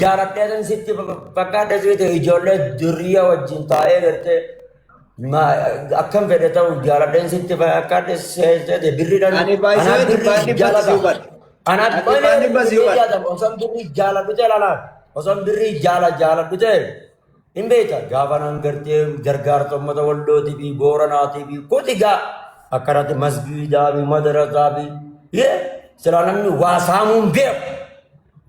jaaladheetan sitti fakkaadhe sitti ijoollee durriyaa wajjin taa'ee gartee akkam fedhe ta'u jaaladheen sitti fakkaadhe seete birriidhaan Ani baay'isee anaa dhibbaan birrii dhibba si jaalata. hubadha. Anaa Ani dhibbaan dhibba si hubadha. Osoo birrii jaaladhu ta'e laala. Osoo birrii jaaladhu ta'e hin beekta. Gaafa nan gartee gargaarsa uummata wallootii fi booranaatii fi kuti gaa akkanatti masgiidaa fi madarasaa fi yee silaa namni waa saamuu hin beeku.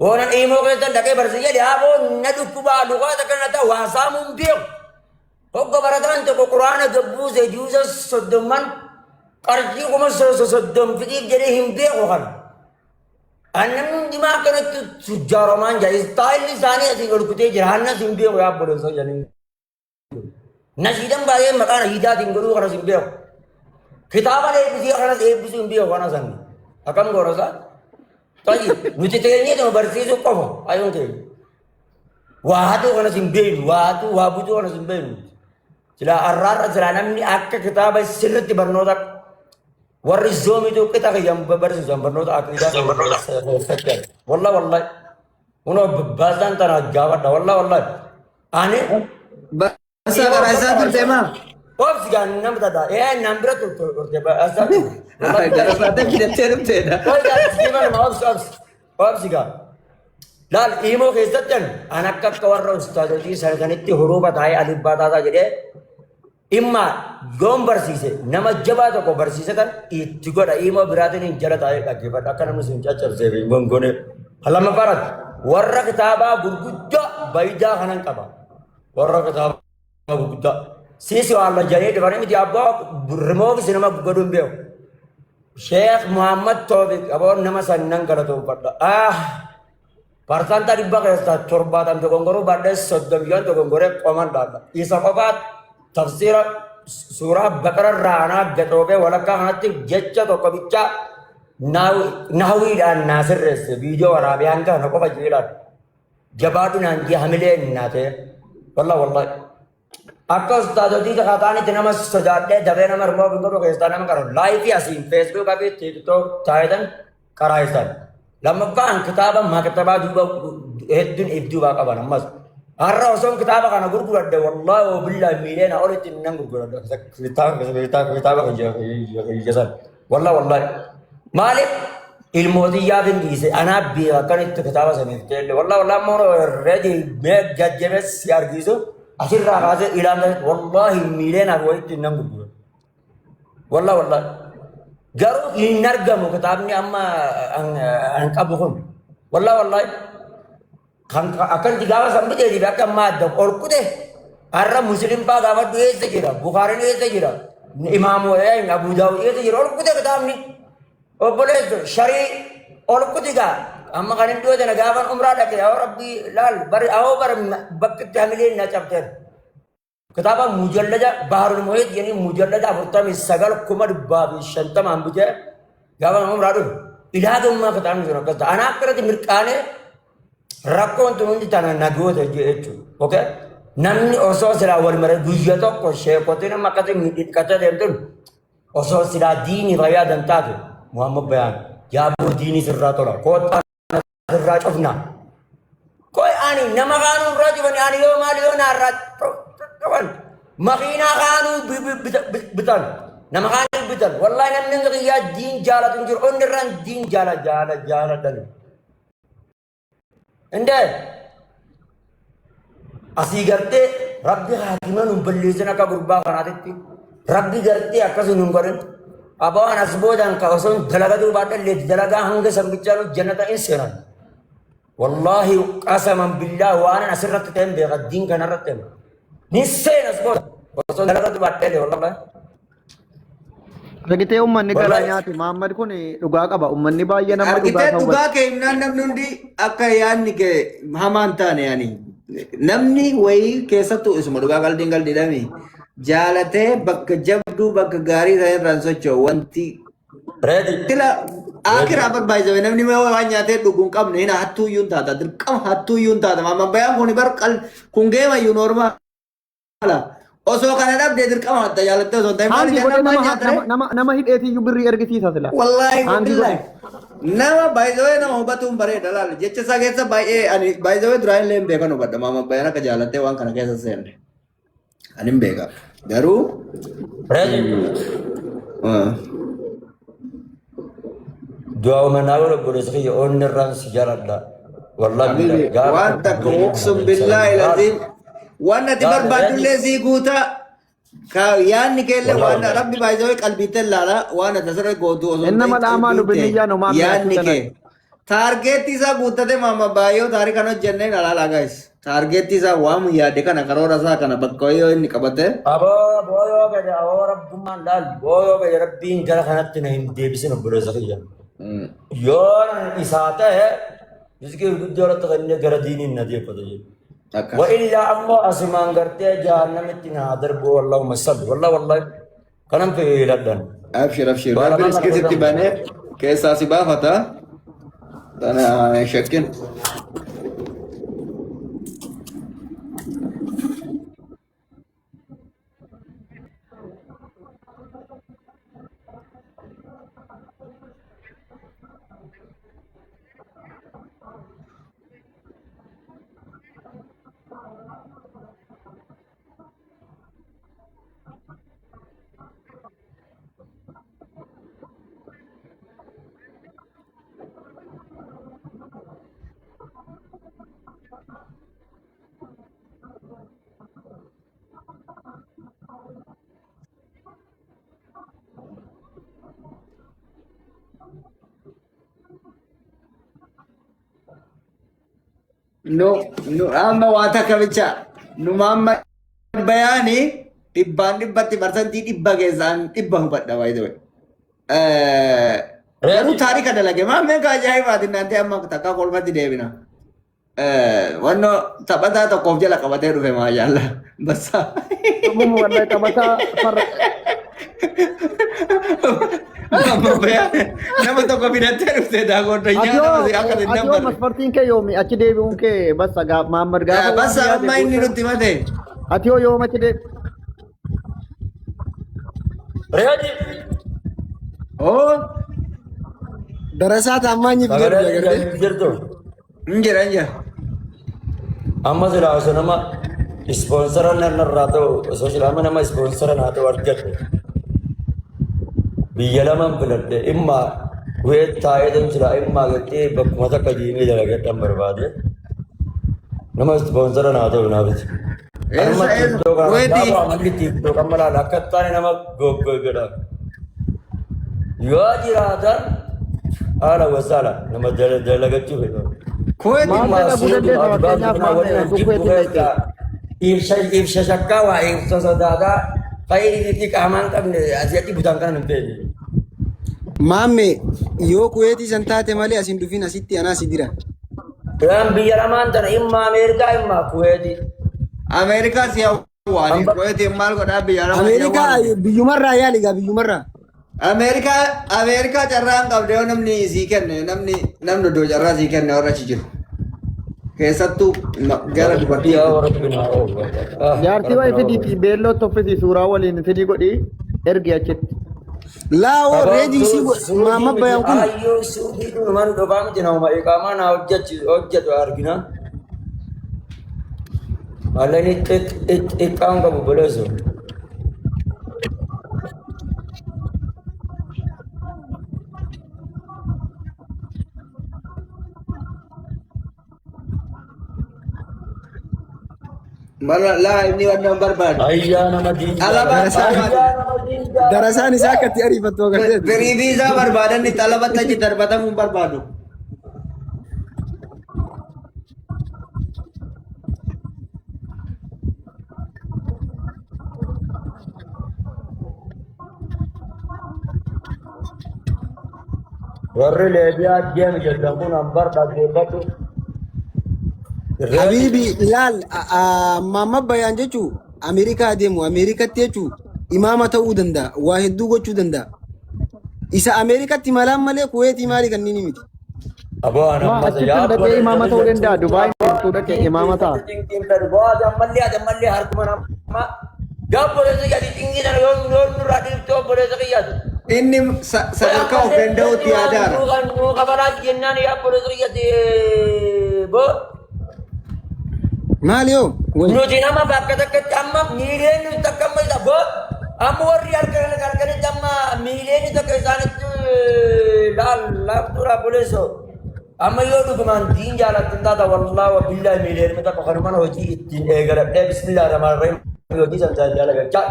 Oonan imoo keessan dhaqee barsiisee jedhe haaboo na dhukkubaa luqaata kana ta'a waa saamuu hin beeku. Hogga barataan tokko quraana gabbuuse juusa 30n qarshii 30,000 fixiif jedhee hin beeku kana. An namni hundimaa akkanatti tujjaaromaan jira. Istaayilli isaanii asii ol kutee jira. Hannas hin beeku yaa obboleessa jedhanii. Nashiidan baay'ee maqaa nashiidaatiin godhuu kanas hin beeku. Kitaaba eebbisii kanas eebbisuu hin beeku kanas anni. Akkam goona isaa? Tayyib nuti teenyee tuma barsiisuu qofa ayuun keenya. Waa hatuu kanas hin beeknu, waa hatuu waa butuu kanas hin beeknu. Silaa arraarra silaa namni akka kitaaba sirriitti barnoota warri zoomitu qixa kiyyan barsiisan barnoota aqiidaa keessatti. Wallah wallah. Kunoo baasaan tana gaafadha. Wallah wallah. Ani Baasaa karaa isaa turte maa? Obsi gaan nama tata. Ee naan bira turte turte baasaa. Gara isaatti fidattee dhufteedha. Obsi obsi obsi gaa. Laal imoo keessatti an akka akka warra ustaazotii sanitti huruufa taa'ee alibbaa taataa jedhee dhimma yoon barsiise nama jabaa tokko barsiise kan itti godha imoo biraatiin hin jala taa'ee dhaggeeffadha akka namni sun caccabsee hin gongone. Lammaffaaratti warra kitaabaa gurguddaa bayidaa kanan qaba. Warra kitaaba gurguddaa. Siisi waan lajjanii dhufanii miti abbaa rimoofisi nama godhuu hin beeku. Sheekh Muhammad Toofiq aboon nama san nan galatoonfadha. Ah! Parsantaa 100 keessaa 70 dogongoruu baadhee 35 dogongoree qoman dhaadha. Isa qofaa tafsiira suuraa baqara irraa anaa gaxoofee walakkaa kanatti jecha tokko bichaa nahwiidhaan naa sirreesse viidiyoo waraabee hanga kana qofa jiidhaan. Jabaadhu naan jee hamilee naa ta'e. Wallah wallahi. Akka ustaazotii kakaataanitti nama sodaadhee dabee nama hirmoo hin godhu keessaa nama qaru. Laayifii asiin feesbuukaa fi tiiktook taayitan karaa isaan. Lammaffaan kitaaba maktabaa duuba hedduun if duubaa qaban ammas. Har'a osoon kitaaba kana gurguradhe wallaahi wa billaahi miiliyoona olitti nan gurguradha. Kitaaba kitaaba kiyya san. Wallaahi wallaahi. Maaliif ilmootiyyaaf hin dhiise anaa beeka akkanitti kitaaba saniif ta'ellee wallaahi wallaahi ammoo reedi mee jajjabees si argiisu asirraa kaasee ilaalle wallaahi miileenaaf wayitti nan gurgura. Wallaahi wallaahi. Garuu hin argamu kitaabni amma an qabu kun. Wallaahi wallaahi. Kan akkanatti gaafa san bitee fi akka ammaa adda ol kute har'a muslim faa gaafadhu eessa jira Bukaariin eessa jira Imaamu Abu Daawud eessa jira ol kute kitaabni obboleesso sharii ol kuti gaa amma kan hin dhiyoo tana gaafan umraa dhaqe yaa rabbii laal bari awoo bara bakki itti hamileen na cabteera. Kitaaba mujallada Baharul Muhiit jedhanii mujallada 49 150,000 bitee gaafa nama biraa dhufe ilaa gammaa kitaabni sun akkas ta'a. Anaa akkanatti mirqaanee rakkoon tun hundi tana nagoota jechuudha. Okay? Namni osoo silaa wal maree guyya tokko sheekotiin amma akkasii miidhaqatee deemtun osoo silaa diinii fayyaadan taate Muhammad Bayaan yaaboo diinii sirraa tola. Koottaa irraa cufna. Qoy ani nama kaanuu irraa cufani ani yoo maal yoo naa irraa cufan makiinaa kaanuu bitan nama kaanuu bitan wallahi namni akka kiyyaa diin jaalatu hin jiru onni irraan diin jaala jaala jaaladhan. Indee asii gartee rabbi haakima nun balleessin akka gurbaa kanaatitti rabbi gartee akkasii nun godhin. Abawaan as boodaan ka osoo dalagatuu baadhallee dalagaa hanga san bichaa nu jannata hin seenan. Wallaahi qasaman billaa waan asirratti ta'een beeka diin kanarratti ta'een. Ni seena as booda osoo dalagatuu baadhallee wallaahi. Argitee uummanni garaa Wallahi. nyaate Muhammad kun dhugaa qaba. Uummanni baay'ee nama dhugaa Argitee isa hubata. dhugaa kee himnaan namni hundi akka yaadni kee hamaa hin taane yaani. Namni wayii keessattuu isuma dhugaa qalbiin qalbiidhaami. Jaalatee bakka jabduu bakka gaarii ta'e irraan socho'u wanti Ready. sila akiraa barbaachisame namni waan nyaatee dhugu hin qabne hin hattuu iyyuu hin taata dirqama hattuu iyyuu hin taata. Maamman bayaan kun bar kun geema iyyuu normaala. Osoo kana dhabdee dirqama adda jaalattee osoo hin ta'in maali Haangi godhee jennaan maal nama nyaattare? nama nama nama hidheetiyyuu birrii ergisiisa sila. Wallaahi Haangi billaahi. godhee. Nama baay'ee nama hubatuun bareeda laal. Jecha isaa keessa baay'ee ani baay'ee duraan illee hin beekan hubadha. Maama bayan akka jaalattee waan kana keessa seenne. Ani hin beeka. Garuu Reedi. Du'a uummanaa godhu obboleessa kiyya onni irraan si jaaladha. Wallaahi Habibi billahi gaafa waan tokko takka jireenya uqsum kana billaahi laal. laziim waan ati Laal barbaadullee reedi. sii guutaa. Ka yaadni keellee Wallaahi waan wallaahi. rabbi baay'isee qalbiittee ilaala waan ati asirra gootu osoo hin Innama ta'in al-a'maalu qalbiin tee binniyyaa nu maammee achi yaadni kee dalaga. taargeetti isaa guuttate maama baay'oo taarii kan hojjenneen alaala gaayis taargeetti isaa waan yaade kana karoora isaa kana bakka yoo inni qabate Aboo booyoo gadi aboo rabbummaan laal booyoo gadi rabbiin gara kanatti na hin deebisin obboleessa kiyya. Yoon isaa ta'e rizqii guddoo irratti kennee gara diiniin na deeffata jechuudha. Akkas. Wa illaa ammoo asumaan gartee jahannamitti na haa darbu wallahumma salli wallah wallahi kanan filadhan. Abshir abshir Waa rabbi lamaan kana riskii sitti godhamu. banee keessaa si baafata tana hin shakkin. Nu nu amma waa takka bicha nu amma bayaani dhibbaan dhibbatti parsantii dhibba keessaan dhibba hubadha baay'ee ta'e. Garuu taarika dalage maammeen ka ajaa'ibaati naantee amma takka kolfatti deebina. Wannoo taphataa tokkoof jala qabatee dhufe maashaalla. Bassa. Dhuguma wallahi taphataa farra Amma bayaan nama tokko fidattee dhufte daakoo Ati nama si akka hin hoo dabbarre. masfartiin kee yoomi achi deebi'uun kee bassa gaaf Mahammad gaafa waan Bassa yaade amma inni guutte nutti himate. ati hoo yoom achi deebi Reedi. Oo Darasaa taammaanyiif jedhu Sagalee agartee. hin jirtu. hin jira hin jira. Amma silaa osoo nama ispoonsara narraa ta'u osoo silaa amma nama ispoonsara naa ta'u argadhe biyya lamaan filadhe imma kuweet taa'ee ta'u silaa imma gartee bakkuma takka deemee dalagadhan barbaade nama ispoonsara naa ta'u naa biti. Eessa Amma eessa TikTok kana Kuweetii gaafa amalli TikTok amma laala akka taane nama goggogodha. Yoo jiraatan haala wasaala nama dalagachuu fedhu. Kuweetii maal Imma dalaguu suutu dandeessa ati baaftu fakkeenyaaf kana maal waliin utuu jibbu kuweetiin dhaqxee keessaa ibsa ibsa shakkaa waa ibsa sodaataa fayyadii qaamaan qabne asii achi butaan kana hin feene. Maamme yoo kuweetii san taate malee as hin dhufin asitti anaa si dira. Waan biyya lamaan tana imma Ameerikaa imma Kuweeti. Ameerikaa si hawwaani Amba Kuweetiin maal godhaa biyya lama si Ameerikaa hawwaani. biyyumarraa yaali gaa biyyumarraa. Ameerikaa Ameerikaa carraa hin qabde yoo namni sii kenne namni namni iddoo carraa sii kenne warra achi jiru. Keessattuu gara dubartii. yaa rabbi naa oolu. Ah, Jaartii rabbi wayii naa oolu. fidiitii beelloo toffisii suuraa waliin fidii godhii ergi achitti. Laa oo reedii Aboo si suudii maamma miti bayaan kun ayyoo suudii dhumaan dhufaa miti nama iqaamaa naa hojjetu argina. Malleen xiqqaan qabu boleessu. Mala laa inni waan hin barbaadu. Ayyaa nama diin Xalabaa jaalladha. barbaadu. Ayyaa nama diin jaalladha. Darasaan isaa akka itti ariifattu agarteeti. Firii viizaa barbaadan xalabatti achi darbatamuu hin barbaadu. Warri Leebiyaa deemu jedhan kun ambar dhaggeeffatu. Habiibi laal maamma bayaan jechuun Ameerikaa deemu Ameerikatti jechuun imaama ta'uu danda'a waa hedduu gochuu danda'a. Isa Ameerikatti malaan malee Kuweetii maali kanneen miti. Aboo an Ma ammas achitti yaa hin dhaqee imaama ta'uu danda'a. Dubaay jirtuu dhaqee cinqiin imaama ta'a. keessatti cinqiin fedhu. Boo ati ammallee ati ammallee harkuma namaa Yaa obboleessa kiyyaati xingii tana yoo yoo nurraa dhiifte obboleessa kiyyaati. Inni sadarkaa of danda'utti yaadaara. Nuu kafalaati jennaan yaa obboleessa kiyyaati boo. Maali yoo? Wai. Nuti nama bakka takkatti amma miiliyoonni takka amma isa boo amma warri halkan halkanitti amma miiliyoonni takka isaanitti laal laaftuudha obboleessoo. Amma yoo dhugumaan diin jaalattan taata wallaahi wa billaahi miiliyoonni takka kanuma hojii ittiin eegaladhee bismillaahi rahmaan rahiim hojii san jaalagachaa.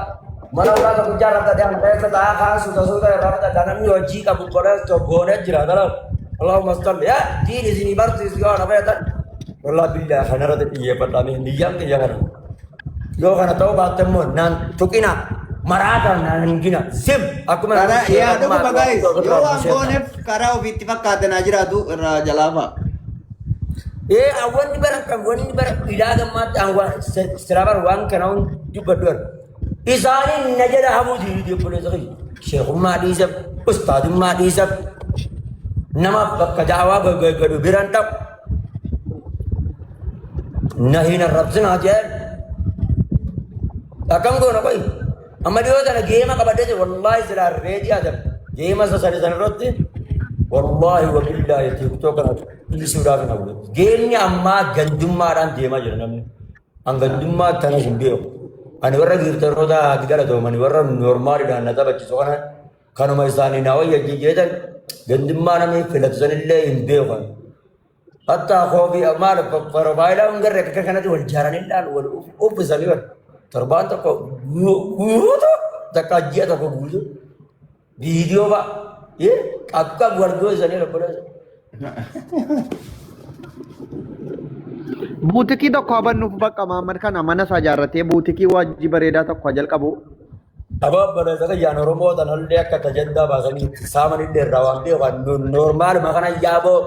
Mana ulaa tokko ijaarrata deeman keessa taa'aa kaan suuta suuta irraa fudhata namni hojii qabu obboleessoo goonee jira kanaaf. Allahumma salli yaa diin isinii barsiisu yoo ana feetan. Wallaahi billaahi kanarratti xiyyeeffadhaa mee niyyaan kiyya kana. Yoo kana ta'uu baatte immoo naan tuqina maraata naan hin gina zim akkuma Karaa yaa dhuguma guys yoo waan gooneef karaa ofiitti fakkaate naa jiraatu irraa jalaa fa'a. Ee wanni bara wanni bara ilaa gammaatti waan sira bara waan kana dubbadhu arga. Isaaniin na jala hafuu diidii obboleessa kiyya. Sheekummaa dhiisaf, ustaadummaa dhiisaf, nama bakka daawaa godhu biraan dhaqu. Na hin arrabsinaa jedhan. Akkam goona qoyi. Amma dhiyoo tana geema qabadhee jira. Wallaahi silaa reedii adam. Geema isa sani sana irratti wallaahi wabillaahi tiiktoo kana dhiisuudhaaf hin hawwu. Geemni ammaa gandummaadhaan deemaa jira namni. An gandummaa tanas hin beeku. Ani warra giiftaroota ati galatoomani warra noormaaliidhaan na taphachiisu kana kanuma isaanii na wayya jijjeetan gandummaa namni filatu sanillee hin beeku. Hatta koofii maal profaayilaa hin garre akka kanatti wal jaaranii ilaalu wal uffisanii wal torbaan tokko guutuu takka ji'a tokko guutuu viidiyoo fa'a qaqqab wal goosanii obboleessa. Buutikii tokko habannuuf bakka Mahammad kana mana isaa ijaarratee buutikii waajjii bareedaa tokko haa jalqabu. Aboo obboleessa kiyyaan Oromoo tanallee akka tajandaa baasanii itti saamanillee irraa waan beekan noormaaluma kana yaaboo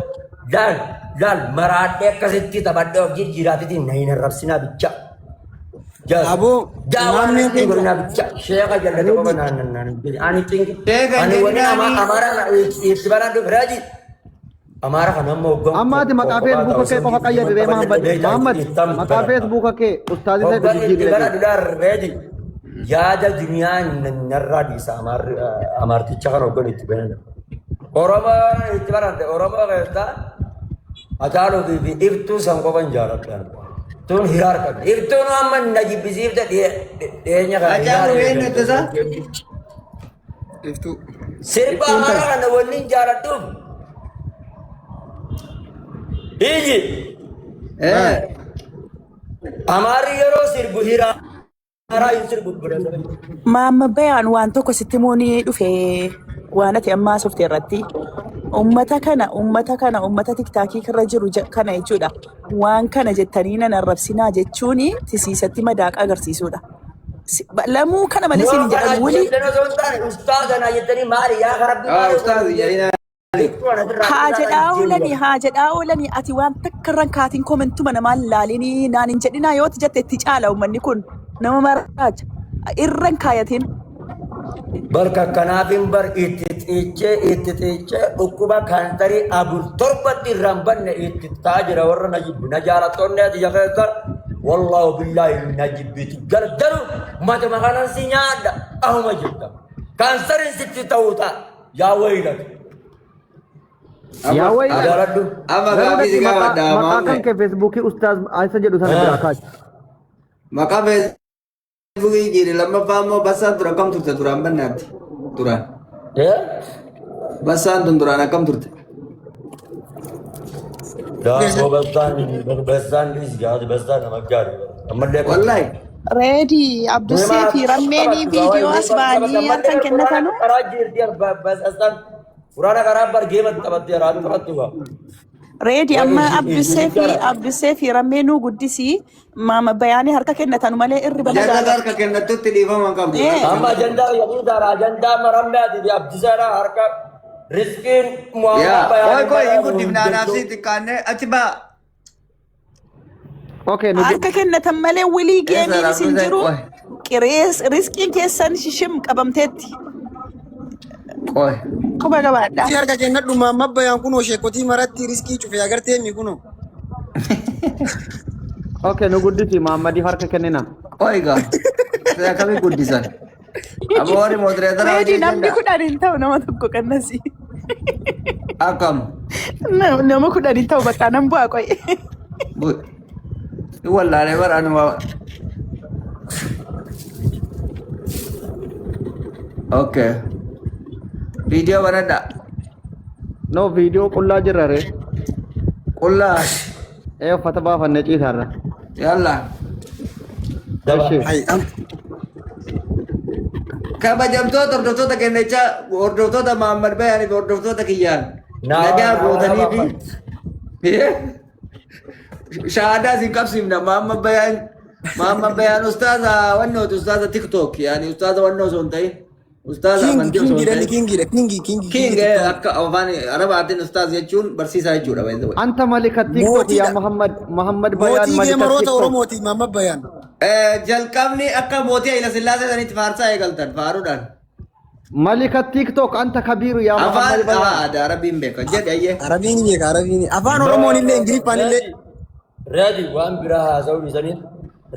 laal laal maraadhee akkasitti taphadhee of jijjiiraatitiin na hin arrabsinaa bicha. Aboo Daawaan maammeen hin keenya godhinaa bicha. Sheeka jallate qofa naan naan naan ani cinqi. Sheeka Ani wani jedhinaani. amaara itti baraan dhufe raaji. Amaara kana amma hoggan Amma ati maqaa feesbuuka kee qofa qayyadi ree Mahammad. Mahammad maqaa feesbuuka kee ustaazii isa Hoggan itti jijjiirre bara jedhi. duraa reedi yaada duniyaa narraa dhiisa amaarticha kana hoggan itti banan. Oromoo itti baradhe Oromoo keessaa Hacaaluu fi Iftuu san qofa hin jaaladha. Tun hiraar qabdi. Iftuun amma na jibbisiifte dhiyeenya kana. Hacaaluu eenyu ittisaa? Iftuu. Sirba Iftuun amaaraa tana. kana wanni hin jaaladhuuf. Iji Eh. Amaarri yeroo sirbu hiraaraa hin sirbu bira. Maamma Bayaan waan tokko sitti himuun dhufe waan ati ammaa sufte irratti. Ummata kana ummata kana ummata tiktaakii irra jiru kana jechuudha. Waan kana jettanii nan arrabsinaa jechuun tisiisatti madaaqa agarsiisuudha. Lamuu kana malee siin hin Yoo kana jedhamu wali jettan osoo hin taane ustaaza naa jettanii maali yaa rabbi Ah, maali ustaazi jedhina. Haa jedhaa oolanii haa jedhaa oolanii ati waan takka irra hin kaatiin komentuma namaan laalinii naan hin jedhinaa yoo ati jette itti caala uummanni kun nama maraacha irra hin kaayatin. Barka kanaafin bar itti xiichee itti xiichee dhukkuba kaansarii afur torbatti irraan banne itti ta'aa jira warra na jibbu na jaalattoonni ati keessa wallaahu billaahi na jibbitu gargaru matuma kanan si nyaadha ahuma jirta kaansariin sitti ta'uu ta'a yaa waylatu Yaa wayi jaaladhu. Amma garuu gaafii si dhaqi maqaa gaafadha maqaa kan Mahammad. kee feesbuukii ustaaz isa jedhu sana biraa kaasi. Maqaa feesbuukii jiri lammaffaa immoo bassaan ture akkam turte duraan bannaatti. Duraan. Eh? Bassaan tun duraan akkam turte? Daakoo bassaan bassaan dhiis gaati bassaan nama gaarii ammallee akka Wallahi. Reedi Abdussee fi Rammeenii viidiyoo as ba'anii harkan kennatanu. Karaa jirti bassaan furaana karaa bargeema taphattee raatu taphattu gaa. Reedi amma Abdussee fi Abdussee fi Rammeenuu guddisii maama bayaanii harka kennatanu malee irri bala Jarra gaafatu. harka kennattutti dhiifama hin qabdu. Ee. Amma ajandaa yemmuu taara ajandaa marammeeti fi abdisaadha harka riskiin mu'ammaa Yaa. Qoy bayaanii qoy hin bara guddifna anaaf jirtu. si xiqqaanne achi ba'a. Okay, nu Harka kennatan malee wilii Eessa geemiin isin raabduun jiru qoy. qirees riskiin keessan shishim qabamteetti. Qoy. Quba qabaadha. Si harka kennadhu maamma bayaan kunoo sheekotii maratti riskii cufe agartee mi kunoo. Okay, nu guddisi Muhammadiif harka kennina. Qoy gaa. Akkamii guddisan? Aboo warri modereetara Reedi hojii namni danda'a. 10 hin ta'u nama tokko qannasi. Akkam. Nama 10 hin ta'u bakka nan bu'aa qo'e. Wallaalee bara anuma. Okay. Viidiyoo banadha. No, viidiyoo qullaa jirra ree. Qullaa. Ee, uffata baafannee ciisaarra. Yalla. Daba. Eshi. Hay am Kabajamtoota hordoftoota kennechaa hordoftoota Mahammad Bayaanii fi hordoftoota kiyyaan Naa nagaa naa gootanii fi Muhammad. Shahaadaa isin qabsiifna. Mahammad Bayaan, Mahammad Bayaan ustaaza wannooti, ustaaza TikTok, yaani ustaaza wannoo osoo hin ta'in ustaaza Kingi amantii osoo kingi hin dhalli ta'in kingiidha, kingi kingi king kingi TikTok. Akka afaan Arabaatiin ustaaz jechuun barsiisaa jechuudha, by the way. Anta malika TikTok yaa Mootiidha. Muhammad Muhammad Bayaan Mootii malika geemaroota TikTok. Oromooti Mahammad Bayaan. Jalqabni akka mootii Hayila Sillaasee sanitti faarsaa eegaltan faaruudhaan. Malika TikTok anta kabiru yaa Afaan Muhammad Bayaan. aadaa Rabbiin beeka jedhe ayyee. Arabiin beeka, Arabiin. Afaan Oromoon illee Ingiliffaan illee. Reedi, waan biraa haasa'uu dhiisanii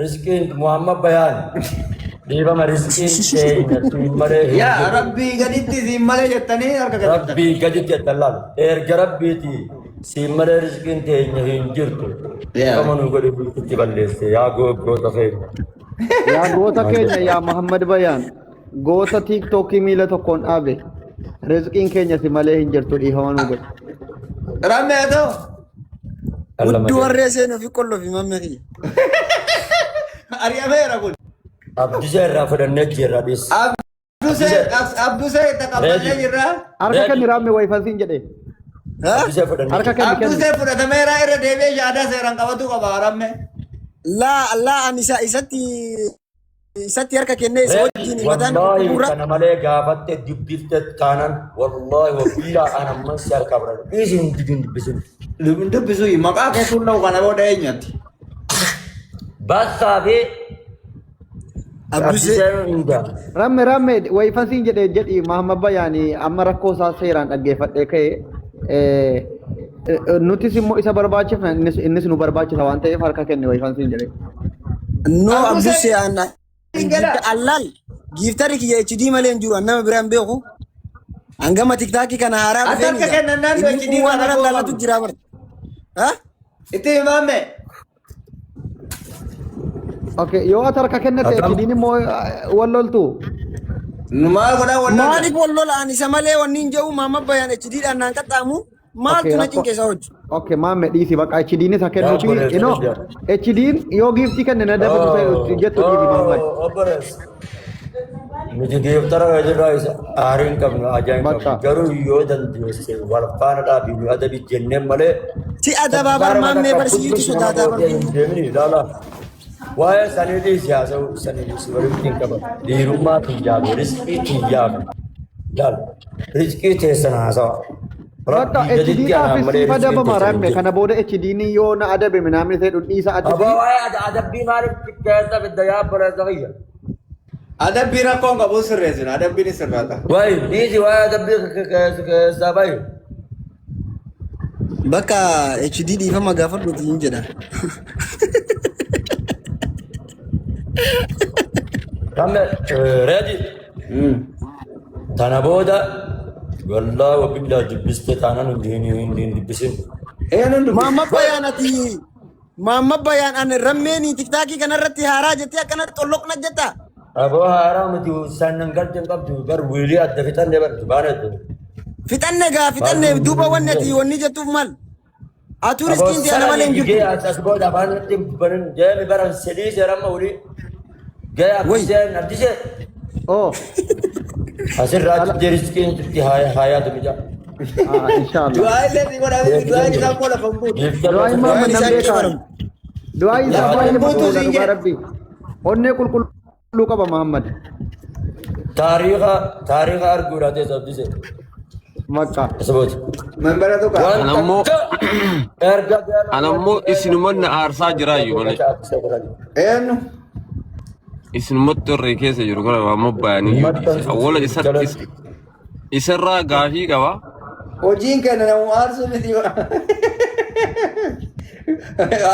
rizqiin Muhammad Bayaan dhiifama, rizqiin keenya siin malee hin Yaa jirtu. Rabbii gaditti siin malee jettanii harka kennitan. Rabbii gaditti jettan laal. Erga Rabbiiti siin malee rizqiin teenya hin jirtu. Yaa. Kama nu godhe itti balleesse yaa goota keenya. Yaa goota keenya, yaa Muhammad Bayaan, goota TikTokii miila tokkoon dhaabe, rizqiin keenya si malee hin jirtu, dhiifama nu godhe. Rammee haa ta'u. Hudduu warree seenuu fi qolloo fi mammee kiyya. Ari'ameera kun. Abdisee irraa fudhannee jirra dhis. Abdusee, Abdusee taqabballee jirra. Harka kenni raamme wayifasiin jedhe. Ha? Abdisee fudhannee Harka jirra. kenni kenni. Abdusee fudhatameera, irra deebi'ee shaadaa seeraan qabatu qaba rammee. Laa laa, ani isa isatti harka kennee isa wajjin mataan Wallaahi gurra. kana malee gaafatte dubbifte taanan, wallaahi wabillaa an amman si harkaa fudhadha. Dhiisi, hin didin dubbisin. Dubbisu maqaa keessuun dha'u kana booda eenyatti? Bassaa fi Abdusee. Abdiseen hunda. Ramme, ramme, wayifasiin jedhe jedhi. Muhammad Bayaani amma rakkoo isaa seeraan dhaggeeffadhee ka'e, nutis immoo isa barbaachifna, innis nu barbaachisa waan ta'eef harka kenni, wayifasiin jedhe. No. Abdusee. Abdusee an Hin jedha. allaal giiftari kiyya HD malee hin jiru, an nama biraan beeku. Hangama TikTokii kana haaraa Ati harka kennannaan Inni HD kun waan kana irra rakkoo lallatu qabu. jira bar. Ha? Itti himaame. Okay, yoo ati harka kennate Akkam? HD'n immoo wal loltu. Nu maal godhaa wal lola? Maaliif wal lola? Ani isa malee wanni hin jiru. Maamma Bayaan HD dhaan naan qaxxaamu maaltu na rakkoo- cinqeessa hojii. Okay, maamme dhiisi, bakka HD'n isa kennuufi Yaa obboleessa ino keenya. HD'n yoo giiftii kenne na dabaltu jettu dhiisi, Muhammad. Obboleessa. Nuti giiftara jirraa isa aarii hin qabnu, ajaa hin qabnu. Bakka. Garuu yoo dandeesse wal faana dhaabii nu adabi jenneen malee. Si adabaa bar maammee barsiisuutu sodaataa bar. Deemni ilaala. Waa'ee sanii dhiisi, haasa'u sanii dhiisi, walitti hin qaban. Dhiirummaa kiyyaaf, rizqii kiyyaaf. Laal, rizqii teessan haasawa. Bakka Rabbii HD gaditti anaan dhaafis malee siif rizqiin adabama teessan hin ramme jiru. kana booda HD'n yoo na adabe minaamni ta'e dhiisa Aboo addisi. waa'ee adabbii maaliif keessa fidda yaa obboleessa kiyya? Adabbii rakkoon qabu sirreessina. Adabbiin sirraata. Wayi dhiisi, waa'ee adabbii keessaa bayi. Bakka HD dhiifama gaafadhuuti hin jedha. Ramme, reedi. Tana booda wallaahi wabillaa dubbiste taanaan hin dubbisin. Eenyuun dubbisu? Maamma Bayaan, ati Maamma Bayaan an rammeeni TikTokii kanarratti haaraa jettee akkanatti xolloqna jetta. Aboo haaraa miti, sannan galti hin qabdu gar wiilii adda fixannee bartu baanetu. Fixanne gaa, fixanne, duuba wanni ati wanni jettuuf maal? Atuu Aboo riskiin ta'e malee hin jigee jirtu. as booda afaan irratti banin deemi baran sedii seeramma olii. Gaya. Wayi. Abdiseen, Abdisee. Oh, Asirraa achitti riskiin itti haayaatu mijaa. ah, inshallah. Du'aa illee si godhaa, du'aan isaa immoo lafa hin buutu. Du'aa Du'aan Muhammad isaa nan hin beekaa. qeebalamu. Du'aa isaa Lafa baay'ee hin buutu maqbuula siin dhugaa jedhe. Rabbii. Onnee qulqulluu qaba Muhammad. Taariika taariika arguudhaa teessa, Abdisee. Bakka. Asbooti. Membara tuqa. Waan Anammoo takka erga anammoo isinumatti na aarsaa jiraayyuu malee. Eenyu? Isinumatti warri keessa jiru kana waan mobbaayanii iyyuu dhiise. Awwala isatti isarraa gaafii qaba. Hojiin kenna namu aarsuu miti.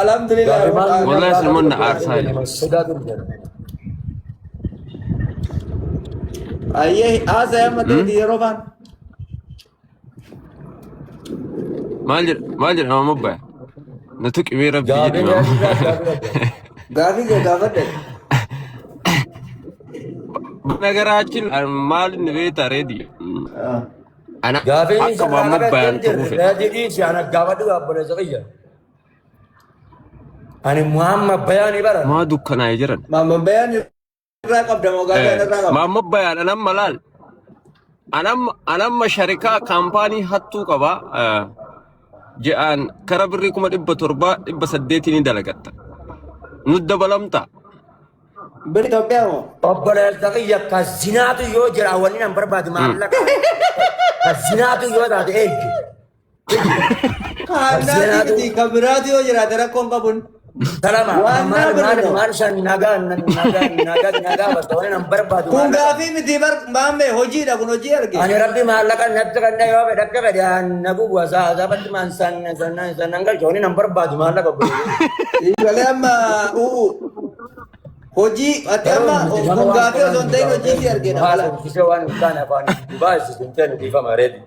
Alhamdulillah. Wallahi isinumatti na aarsaa jiru. Ayyee haasa'e amma ta'eeti yeroo faan. Maal jedha maal jedha Maamma Bayaan? Na tuqi mee rabbi jedhi Gaafii Maamma. gaafii. Gaafii kee gaafadhe. Nagaraachin maal inni beektaa reedi? Ana Gaafiin akka isa Maamma irraa Bayaan qabattee ta'uu jirti. fedha. Reedii dhiisi ana gaafadhu obboleessa kiyya. Ani Muhammad Bayaanii baran. Maa dukkanaa'e jiran. Maamma Bayaan irraa qabda moo gaafii ana irraa qabda? Maamma Bayaan anamma laal. Anamma sharikaa kaampaanii hattuu qaba. Je'aan kara birrii 700,000 800,000 ni dalagatta. Nu dabalamta. Biri Itoophiyaa moo? Obboleessa kiyya ka zinaatu yoo jira wanni nan barbaadu maallaqa. Ka zinaatu yoo taate eegge. Kaannaati miti kan biraati yoo jiraate rakkoon qabun. Salama Waan maal naa maal birri maal san nagaa nagaa nagaa nagaa bakka wanni nan barbaadu Kun maallaqa. gaafii miti bar maamme hojiidha kun hojii arge. Ani rabbi maallaqa natti kenne yoo fedhe akka fedhe na gubu asaabatti maan san san san nan galcha wanni nan barbaadu maallaqa obboleessa. Galee amma u'u hojii ati amma kun gaafii osoo hin ta'in hojii si argedha mala. Haasofsisee waan hin taane afaan baasisu hin ta'e dhiifama reedi.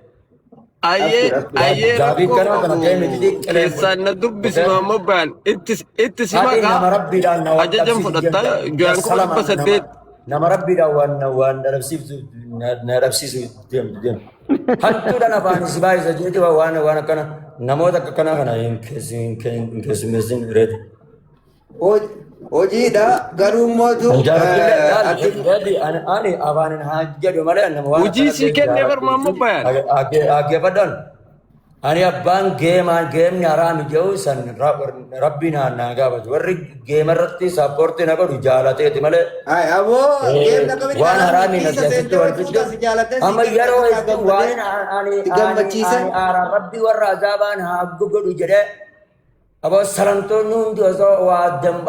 Ayyee ayyee Gaaffii rakkoo kanaa kana qabu ta'e miti qilee keessaan na dubbisi Maamma Bayaan itti itti si Ati nama maqaa rabbiidhaan na waan ajajan dhabsiisu fudhatta deemta. jo'aan kuma Salama dhibba nama saddeet nama rabbiidhaan waan waan dhabsiisu na dhabsiisu deemtu deemtu. Hantuudhaan afaan si baay'isa jeeti waan waan akkana namoota akka kanaa kana hin keessummeessin reedi. Hojiidha garuu mootu ati Reedi ani afaan haa jedhu malee nama waan hojii akkana sii ta'e kennee bar Maamma Bayaan. Dhaggeeffadhaan. Ani abbaan geemaa geemni haraami jedhu san rabbiin naa gaafatu. Warri geema irratti sappoortii na godhu jaalateeti malee. Ay aboo geemna akkamitti Waan haraami haraami na keessa keessatti seentee wal wal fidde. fuuta si jaalattee si Amma kennite yeroo si hedduu gammadee waan ani si gammachiise. ani aaraan rabbi warra azaabaan haa godhu jedhee aboo salamtoonni hundi osoo waa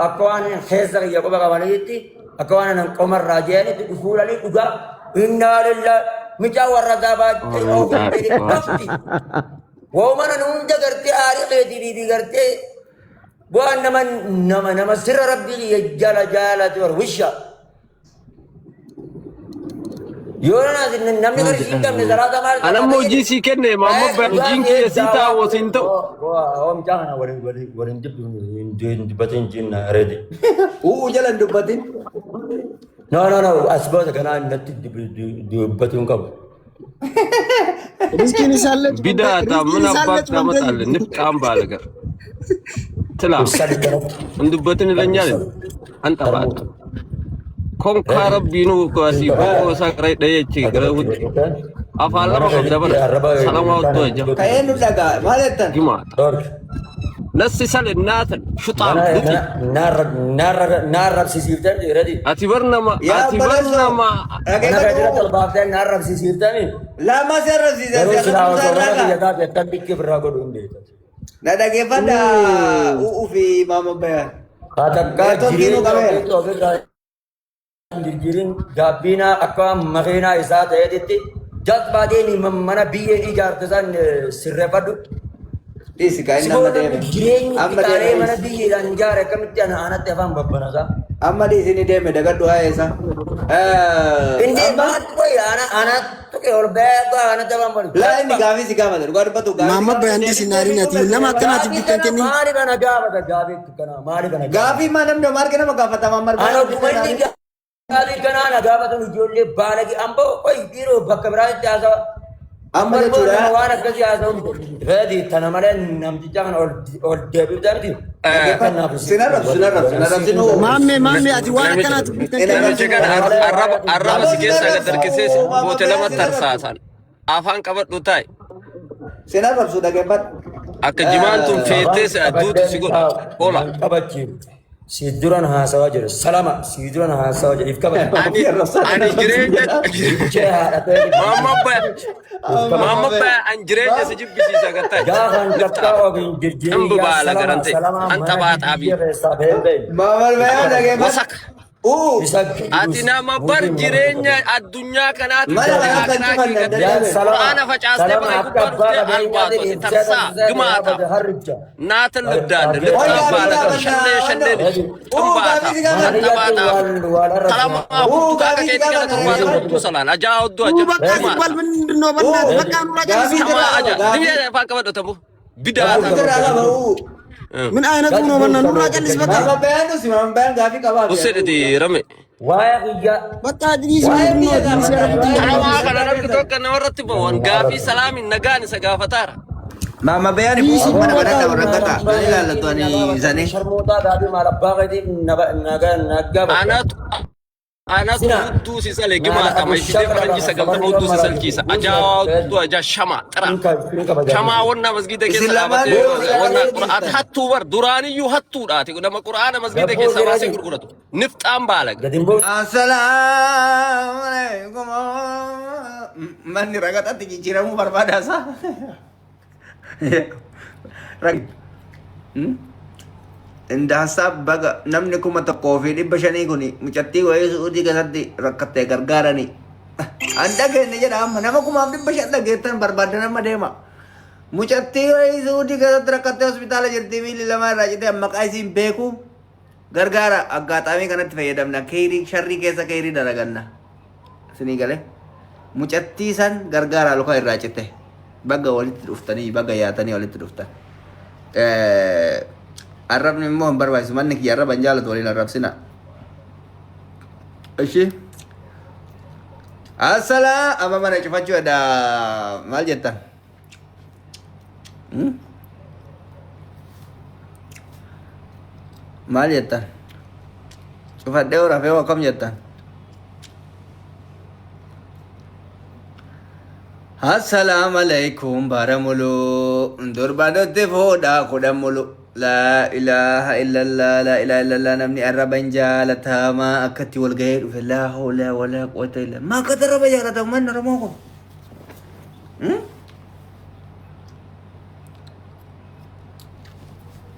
akka waan keessa kiyya quba qabaniitti akka waan anan qomarraa jedhanitti fuudhanii dhugaa innaa lillaa micaa warra azaabaa bafti. Waumana hunda gartee aarii keetii fi gartee bu'aan nama nama nama sirra rabbii jala jaalatu war wisha. Yoo namni qarshii hin qabne salaata maal Anamma hojii sii kenne Maamma Bayaan hojiin kiyya sii taa'u siin ta'u. Oomchaa kana waliin waliin waliin hin dubbatin jinna reedi. U'u jala hin dubbatin. No no no as booda kanaa natti dubbatuu hin qabu. Riskiin isaallee cufamtee Bidaata riskiin mana isaallee abbaa cufamtee ታመጣለህ jirti. ንፍጣም ባለገር ትላ Ibsa kanatti. እንዱበትን ይለኛል አንጠባጥ konka rabbiinu kasi boko sakrai dayechi gara afaan lama qabda bara salama wattu aja Ka'ee nu dhagaa maal jettan? gimaata Dork. nassi sale naatan shuxaam duti Naarrabsiisiiftee reedi. ati bar nama Yaa ati bar obboleessoo nama Mana keetirratti dhaggeeffadhu. ol baaftee naarrabsiisiiftee Lama si arrabsiisa garuu si silaa arrabsiisa osoo mana irraa kiyya kaa. taate akkan dhiqqi birraa godhu hin beektu. Na dhaggeeffadha u'u fi Maamma Bayaan. Hatakkaa Neetwoorkii nu jireenya qabeera. ofiitti ofirraa hin jirjirin gaabbiinaa akka makiinaa isaa ta'eetitti jazbaa deemi mana biyyeen ijaarte san sirreeffadhu. Dhiisi kaa Si inni amma booda deeme. jireenyi Amma qixaalee deeme mana dhiisi. biyyeedhaan ijaare akkamitti ana anatti afaan babbanasaa. Amma dhiisi ni deeme dagadhu waa'ee isaa. Inni Amma maaltu qoyi ana anattu qe ol beeku anatti afaan banu. laa inni gaafii si gaafate dhugaa dubbatu gaafii si Maamma gaafate Bayaan deebistee dhiisi naariin fi ati nama dubbate akkanaatiif Gaafii bikka hin kana kennin. maaliif ana gaafata gaafii kana maaliif ana gaafata. Gaafii maa namni homaa arge nama gaafata Maamma Ana Bayaan oguma dhiistee inni naariin. gaafii kana ana gaafatan ijoollee baalagee amboo qoyi dhiiroo bakka biraatti haasawa. Amma Amma immoo jechuudha nama waan akkasii haasa'u miti. Reedi tana malee namticha kana ol deebiftaa miti. dhaggeeffadhu. Sin arrabsu sin arrabsu sin arrabsinu. Maammee maammee ati waan namicha akkanaatiif bikka hin Sin kennin. namicha arrabsinu. kana Tana malee arraba arraba Aboo si sin keessaa gad arrabsu harkisee Maamma boote Bayaan lama sin arrabsu. tarsaasan afaan qabadhu taa'e Sin arrabsu dhaggeeffadhu. akka jimaan tun feetee Afaan duutu qabadhee si godha taa'u hola nan qabachiifu. Si duran haasawaa jira. Salama si duran haasawaa jira. If kabaju. ani Ofii arrabsaa ani jireenya Bichee haadhatee Maamma Bayaan if kabaju. Maamma Bayaan an jireenya si jibbisiisa gattaa Gaafan nifxaam takkaa ofiin jirjirin Dhimbi yaa baala salama garante salama an mana xabaaxaabi biyyee keessaa bahee bahe. Maamma Bayaan dhaggeeffadhu. wasaka. Uu. Isa Ati nama bar jireenya addunyaa kanaati Mana dhuftee kana kan akiraa cufanne kee adda gattee adda. qur'aana facaastee bakka gubbaa dhuftee albaatu ati tarsaa gimaata naata libdaadde Ol libdaa gaafii baala gaafanna. shallee shallee Uu xumbaata gaafii gaafanna. tabaata talamaa Uu huddu akka gaafii keetii kana gaafanna. torbaata hudduu salaan ajaa hudduu uu aja bakka gimaata ሲባል ምንድን ነው? Uu በእናትህ በቃ ኑራ ጨርስ። gaafii shamaa irraa aja qaba gaafii. dibee afaan qabadhu tabu bidaata Gaafii irraa qaba uu. ምን አይነቱ ነው? በእናትህ ኑራ ጨልስ። በቃ Maama bayaan usi maama bayaan gaafii qabaa fi usedhiti rame Waa'ee kiyya በቃ ድሪስ Waa'ee ምንድን ነው? biyya ድሪስ gaafanna. ያደረጉት Waa'ee Talamaa biyya kana namni gaafanna. tokko namarratti ba'uun gaafii salaamin nagaan isa gaafataara. Maama bayaan ድሪስ immoo mana በቃ banadha warra gataa. Nan ilaallatu ani sanii. sharmootaa daadhii maal abbaa keetii nagaa bakka. Anatu anatu Sina hudduu si sale maal gimaata abu maishitee shaqra faranjii sagaltama hudduu si salchiisa. Ajaa hudduu ajaa shama xira. Shamaa wannaa masgiida Isin keessa lamaan dhaabatee yoo wannaa ilaaluu qura'aati dhiiftan. hattuu bar duraaniyyuu hattuudhaati nama qura'aana masgiida Gabboo keessa baasee jedhani gurguratu. Nifxaan baalaga. gadi hin bu'u. Assalaamu alaikum. Manni ragaxatti jijjiiramuu barbaada isaa. Inda hasaab baga namni 1500 kun mucattii wayii su'uudii keessatti rakkattee gargaarani. An dhageenye jedha amma nama 1500 dhageettan barbaadan amma deema. Mucattii wayii su'uudii keessatti rakkattee hospitaala jirti miilli lama irraa citee maqaa isiin beeku gargaara aggaaxaamii kanatti fayyadamna keerii sharrii keessa keerii dalaganna. Isinii galee mucattii san gargaara luka irraa cite baga walitti dhuftanii baga yaatanii walitti dhuftan. Arrabni immoo hin barbaachisu manni kiyya arraba hin jaalatu waliin arrabsina. Ishi. Assalaa amma mana cufachuu edha maal jettan? Maal jettan? Cufadhee hoo rafee hoo akkam jettan? Assalaamu alaikum bara muluu durba nutti fuudhaa kudhan mulu. Laa ilaaha illallah laa ilaaha illallah namni arraba hin jaalatamaa akkatti wal gahee dhufe laa hawla walaa quwwata illa maa akkatti arraba jaalata uummanni Oromoo kun.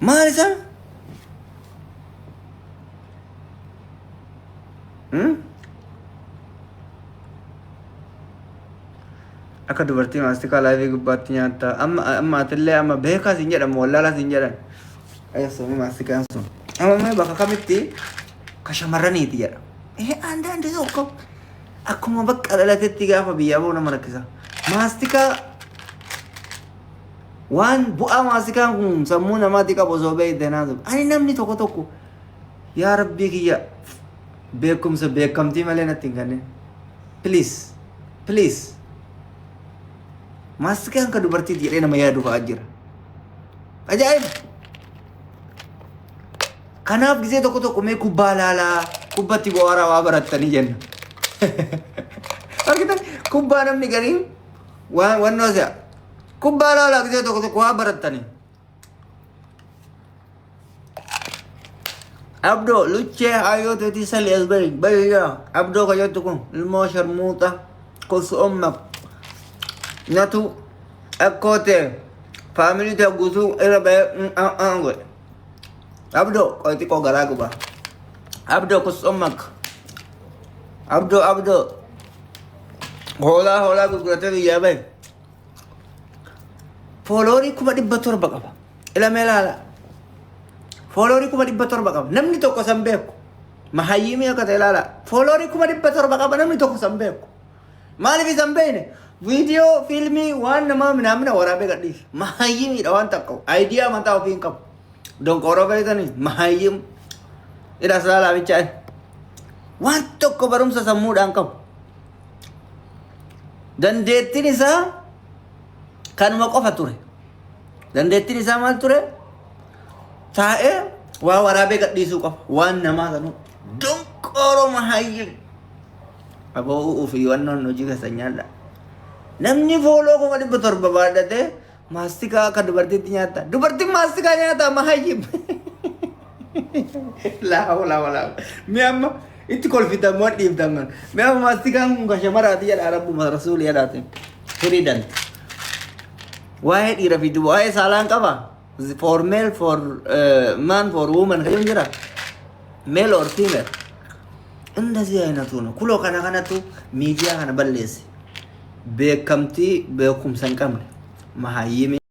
Maal isaa? Akka dubartii maastikaa laayivii gubbaatti nyaatta. Amma amma atillee amma beekaa siin jedhamu wallaalaa siin jedhan. Ayyaasuma maastikaan sun. Amma mee bakka kamitti ka shamarraniiti jedha. Eh አንዳንድ ሰው እኮ akkuma bakka dhalatetti gaafa biyyaa bahu nama rakkisa. Maastikaa waan bu'aa maastikaan kun sammuu namaatti qabu osoo beekte naatu. Ani namni tokko tokko yaa rabbii kiyya beekumsa beekamtii malee natti hin kennin. Please please. Maastikaan kan dubartiiti jedhee nama yaadu fa'aa jira. Ajaa'iba! Kanaaf gisee tokko tokko mee kubbaa laalaa kubbatti bu'aaraa waa barattanii jenna. Argitan kubbaa namni gariin waan wannoo si'a. Kubbaa laalaa gisee tokko tokko waa barattanii. Abdoo luchee hayyoo teetii sali as bahi bahi yaa abdoo ka jettu kun ilmoo sharmuuxa kosu ommak natu akkoo ta'e faamilii ta'e guutuu irra bahee godhe. Abdoo qoy xiqqoo garaa guba. Abdoo kosu ommak. Abdoo abdoo hoolaa hoolaa gurguratee biyyaa bahe. Fooloorii 700,000 qaba. Ilamee laala. Fooloorii 700,000 qaba. Namni tokko san beeku. Mahayyimii akka ta'e ilaala. Fooloorii 700,000 qaba namni tokko san beeku. Maaliif isa hin beekne? Viidiyoo, fiilmii waan namaa minaamina waraabee gadhiisa. Mahayyimiidha waan takka. Ayidiyaa mataa ofii hin qabu. Donqooroo beektanii mahayyim. Hidha laalaa bichaa. Waan tokko barumsa sammuudhaan qabu. Dandeettiin isaa kanuma qofa ture. Dandeettiin isaa maal ture? Taa'ee waa waraabee gadhiisuu qofa. Waan namaa sanuu. Donqooroo mahayyim. Aboo ofii wannoon hojii keessa nyaadha. Namni fooloo 700,000 baadhatee maastikaa akka dubartiitti nyaata. Dubartiin maastikaa nyaata mahayyim. Laa walaa walaa. Mee amma itti kolfitan moo dhiiftan kan. Mee amma maastikaan kun kan shamaraati jedha rabbuma rasuuli jedhaati. Firiidant. Waa'ee dhiira fi waa'ee saalaan qaba. For male for man for woman kan jira. Male or female. እንደዚህ አይነቱ ነው. Kuloo kana kanatu miidiyaa kana balleesse. Beekamtii beekumsa hin qabne. Mahayyimii.